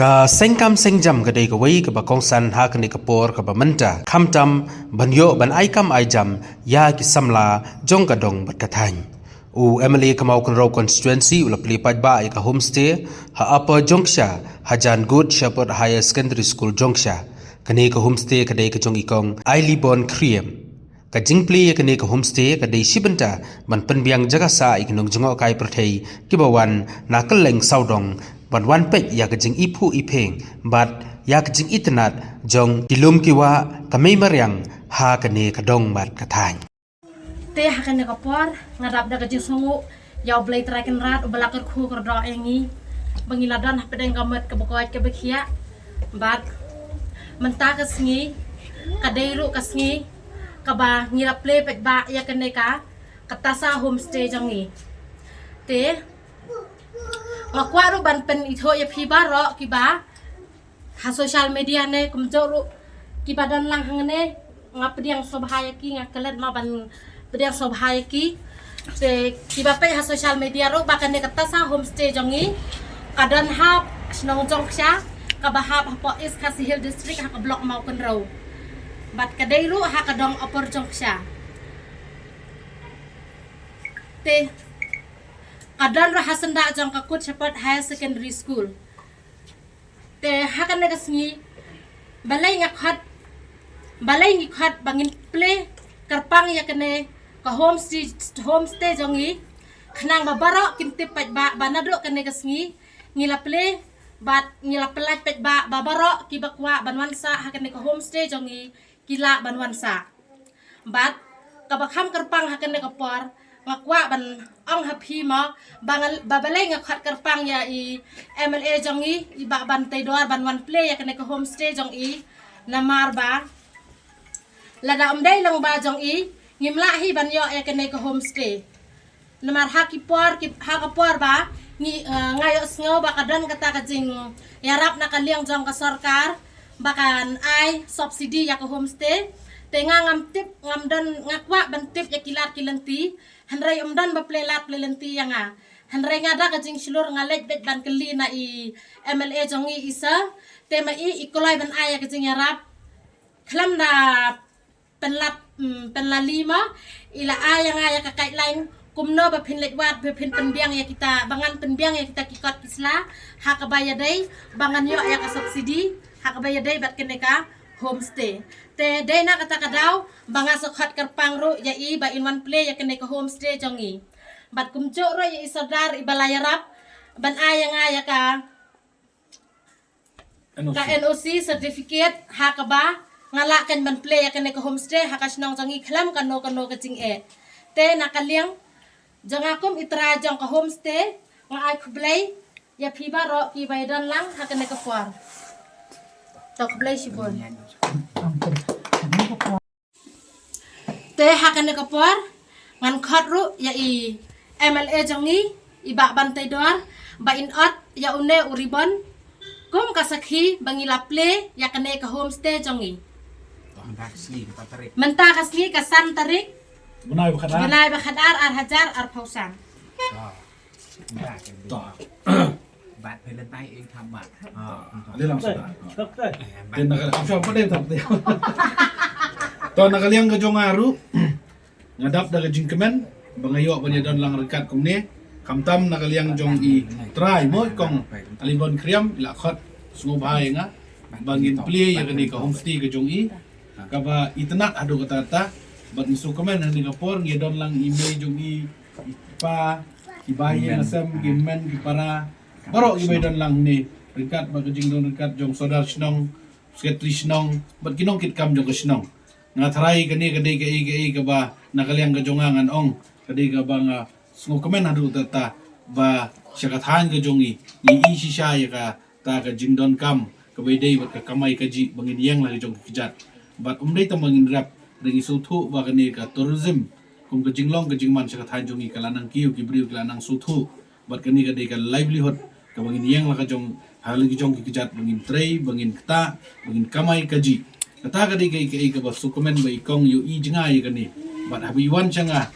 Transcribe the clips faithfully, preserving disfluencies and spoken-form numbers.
Ka seng kam seng jam ka dei kawei kaba kongsan ha kane ka por kaba mynta, khamtam ban ïoh ban ai kam ai jam ïa ki samla jong ka dong bad ka thaiñ. U M L A ka Mawkynrew constituency u la plie paidbah ïa ka homestay ha Upper Jongksha, hajan Good Shepherd Higher Secondary School Jongksha. Kane ka homestay ka dei ka jong i kong Ailibon Khriem. Ka jingplie ïa kane ka homestay ka dei shi bynta ban pynbiang jaka sah ïa ki nongjngohkai pyrthei kiba wan na kylleng sawdong ban wan peit ïa ka jingiphuh iphieng bad ïa ka jingitynnad jong ki lum ki wah, ka mei mariang ha kane ka dong bad ka thaiñ. Te ha kane ka por nga dap da ka jingsngewnguh ïa U Blei Trai Kynrad uba la kyrkhu kyrdoh ïa ngi ba ngi la don hapdeng ka met kaba koit kaba khiah. Bad mynta ka sngi ka dei ruh ka sngi kaba ngi la plie paidbah ïa kane ka, ka Tasa Homestay jong ngi. Te nga kwah ruh ban pynithuh ïa phi baroh kiba ha social media ne kumjuh ruh kiba don lang hangne, nga pdiang sngewbha ïa ki, nga klet ma ban pdiang sngewbha ïa ki. Te kiba peit ha social media ruh ba kane ka Tasa Homestay jong ngi ka don ha shnong Jongksha kaba hap hapoh East Khasi Hills District ha ka block Mawkynrew. Bad ka dei ruh ha ka dong Upper Jongksha. Te ka don ruh ha syndah jong ka Good Shepherd Higher Secondary School. Te ha kane ka sngi balei nga khot, balei ngi khot ba ngin plie kyrpang ïa kane ka homestay, homestay jong ngi. Khnang ba baroh kin tip paidbah ba naduh kane ka sngi ngi la plie bad ngi la pyllait paidbah ba baroh kiba kwah ban wan sah ha kane ka homestay jong ngi ki lah ban wan sah. Bad kaba kham kyrpang ha kane ka por nga kwah ban ong ha phi mo ba nga, ba balei nga khot kyrpang ïa i M L A jong ngi, i Bah Banteidor ban wan plie ïa kane ka homestay jong i. Namar ba lada ym dei lang ba jong i ngim lah hi ban ïoh ïa kane ka homestay. Namar ha ki por, ki, ha ka por ba ngi, eh, nga ïohsngew ba ka don kata ka jingïarap na ka liang jong ka sorkar ba kan ai subsidy ïa ka homestay. Te nga ngam tip, ngam don, nga kwah ban tip ïa ki lad ki lynti. Hynrei ym don ba plie lad plie lynti ïa nga. Hynrei nga da ka jingshlur nga leit beit ban kylli na i M L A jong ngi i sir. Te ma i i kloi ban ai ïa ka jingïarap. Khlem da pynlap, mm, pynlali ma i la ai ïa nga ïa ka guideline kumno ba phin leit wad, ba phin pynbiang ïa kita, ba ngan pynbiang ïa kita ki kot ki sla ha kaba ïadei ba ngan ïoh ïa ka subsidy ha kaba ïadei bad kane ka homestay. Te dei na kata ka daw ba nga sa khot kyrpang ruh ïa i ba in wan plie ïa kane ka homestay jong ngi. Bad kumjuh ruh ïa i sordar iba la ïarap ban ai ïa nga ïa ka N O C. Ka N O C certificate ha kaba nga lah kan ban plie ïa kane ka homestay ha ka shnong jong ngi khlem kano kano ka jingeh. Te na ka liang jong nga kum i trai jong ka homestay nga ai khublei ïa phi baroh kiba ïadon lang ha kane ka por. To khublei shibun. Te ha kane ka por ngan khot ruh ïa i M L A jong ngi i Bah Banteidor ba in ot ïa une u ribbon kum ka sakhi ba ngi la plie ïa kane ka homestay jong ngi. Mynta ka sngi ka tarik. Mynta ka sngi ka san tarik. Bnai ba khatar. Bnai ba khatar ar hajar arphew san. Ah. Bad Valentine eng tham bad. Ah, le lang sa. Te na ka, am sure pa dei tham te. To na ka liang ka jong nga ruh nga dap da ka jingkmen ba nga ïoh ban ïadon lang ryngkat kumne. Khamtam na ka liang jong i trai mo i kong Alibon Kriam i la khot sngewbha ïa nga ba ngin plie ïa kane ka homestay ka jong i kaba itynnad haduh katta katta. Bad ngi sngewkmen ha kane ka por ngi ïadon lang i mei jong i, i pa, ki bahaïing hasem, ki hynmen ki para, baroh kiba ïadon lang hangne ryngkat bad ka jingdon ryngkat jong sordar shnong, sekretari shnong bad ki nongkitkam jong ka shnong. Nga tharai kane ka dei kaei kaei kaba na ka liang ka jong nga ngan ong ka dei kaba nga sngewkmen haduh katta katta ba sha ka thaiñ ka jong ngi ngi i shisha ïa kata ka jingdonkam kaba ïadei bad ka kamai kajih ba ngin ïeng la ka jong ki kjat. Bad ym dei tang ba ngin rep, hynrei ngi sngewthuh ba kane ka tourism kum ka jinglong ka jingman sha ka thaiñ jong ngi ka la nang kiew, ki briew ki la nang sngewthuh. Bad kane ka dei ka livelihood kaba ngin ïeng la ka jong ha la ki jong ki kjat ba ngin trei, ba ngin ktah, ba ngin kamai kajih. Kata ka dei kaei kaei kaba sngewkmen ba i kong ïohi jngai ïa kane. Bad haba i wan sha nga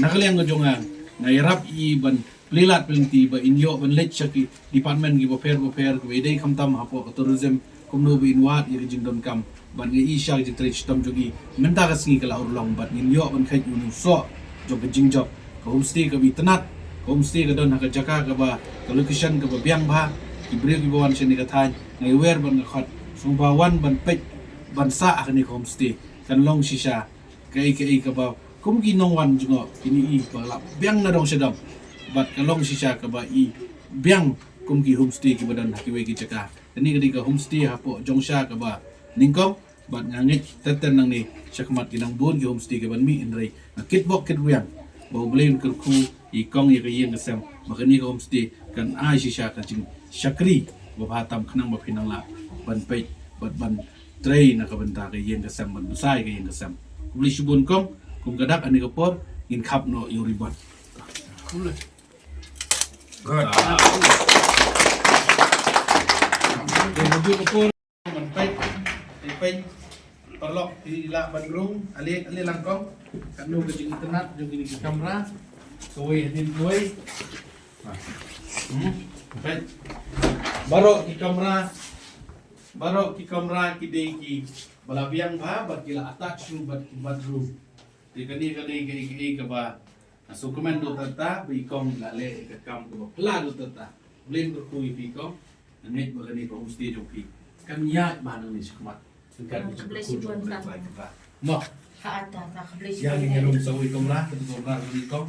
na ka liang ka jong nga nga ïarap i ban Plie lad plie lynti ba in ïoh ban leit sha ki department kiba pher ba pher kiba ïadei khamtam hapoh ka tourism, kumno ba in wad ïa ka jingdonkam. Bad nga ïohi sha ka jingtrei shitom jong i mynta ka sngi ka la urlong bad ngin ïoh ban kheit ïa u soh jong ka jingjop. Ka homestay kaba itynnad, ka homestay ka don ha ka jaka kaba, ka location kaba biang bha. Ki briew kiba wan shane ka thaiñ, nga ïawer bad nga khot, sngewbha wan ban peit ban sah ha kane ka homestay. Kan long shisha kaei kaei kaba kum ki nongwan jngoh kine i ba la biang na dong sha dong. Bad ka long shisha kaba i biang kum ki homestay kiba don ha kiwei ki jaka. Kane ka dei ka homestay hapoh Jongsha kaba nyngkong. Bad nga ngeit ter ter nangne shakhmat ki nang bun ki homestay kiban mih, hynrei nga kitbok kitrwiang ba U Blei un kyrkhu i kong ïa ka ïing ka sem ba kane ka homestay kan ai shisha ka jingshakri ba bha tam khnang ba phin nang lah ban peit bad ban trei na ka bynta ka ïing ka sem, ban bsa ïa ka ïing ka sem. Khublei shibun kong, kum ka dak ha kane ka por ngin khap noh ïa u ribbon. Good. Ban peit, peit, peit. Paralok, phi lah ban rung, ale, ale lang kong. Katno ka jingitynnad jong kine ki kamra. Kawei hadien kawei. Hmm. Peit. Baroh ki kamra, baroh ki kamra ki dei kiba la biang bha bad ki la attach shuh bad ki bathroom. Te kane ka dei kaei kaei kaba nga sngewkmen duh tata ba i kong i la leh ïa ka kam kaba phylla duh tata. U Blei un kyrkhu ïa phi kong. Nga ngeit ba kane ka homestay jong phi kan ïaid bha nangne shakhmat. Kan, hmm, khublei shibun. Mo. Ha, ta, ta, khublei shibun. Ïa, ngin ïa rung sa uwei kamra, katu kamra kane kong.